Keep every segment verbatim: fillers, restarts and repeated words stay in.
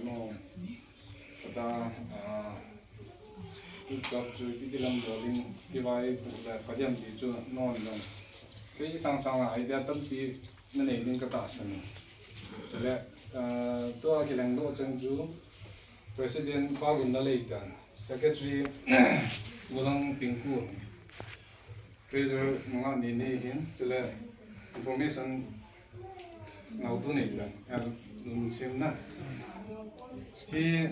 No, kata, ah, Kap chu kiti lam dol in kivai pu le pha diam ti chu non jong. Kei sang sang a idea tampi na nei ding ka tahsan. Chule, ah, tua kilangdoh chang chu President Pa Gunlalleitan, Secretary Gulang Pingku, Treasurer Manga Nini hin, chule information nautu neitan, ah, lungsim na. Chi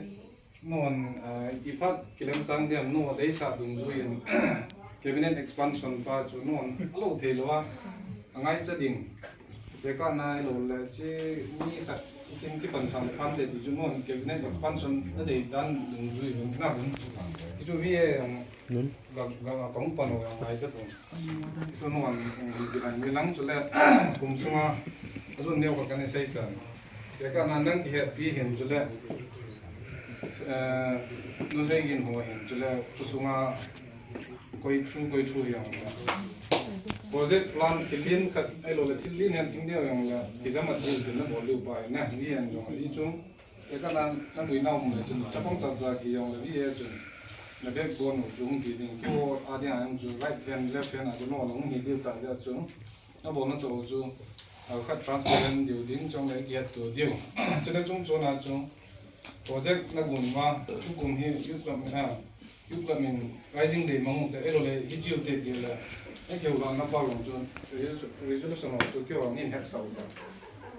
non, ah, iti phat kilemchang diam, non deisah dungjuiyin cabinet expansion pa chu non alou thei lou a, angaicha ding. Tekahna ahilou le chi mi khat ichin kipansan phan te ti chu non cabinet expansion nadei dan dungjuiyin na hun. Ti chu V A ang Nun. Gam, gam a kahung pan u jong ngai ta pon. Tun wan, um, bilang, bilang chule, kum sunga, ajun neo ka kan sei tan. Tekahna nang kihetpi hin chule, eh, nu sei gin ho hin chule, khu sunga koi thu, koi thu jong le. Project plan thil lin khat, ahilou le thil lin hen thil neo jong le, kijam a thil tin na bol diu pa, na, ni hen jong, ni chung. Tekahna, na lui nau mu le chun, chapang cha cha ki jong le, ni e chun. Na backbone u chu hung hi ding, keiho a dinga jong chu right hand, left hand a chu nangho hung hi diu ta jeh chun. Na bolna chu chu, ah, khat transparent diu ding, chule kihet diu diu. Chule chung chuna chu, project na gon uva, tukum hi youth club, ah, youth club in Rising Day mang u te, ahilou le, hi chiu te ti le, eh, keiho la na pa jong chu, resolu-, resolution ho chu keiho in hetsah u ta.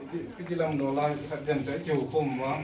Iti, iti lam dol a, khat dem te, keiho khom uva,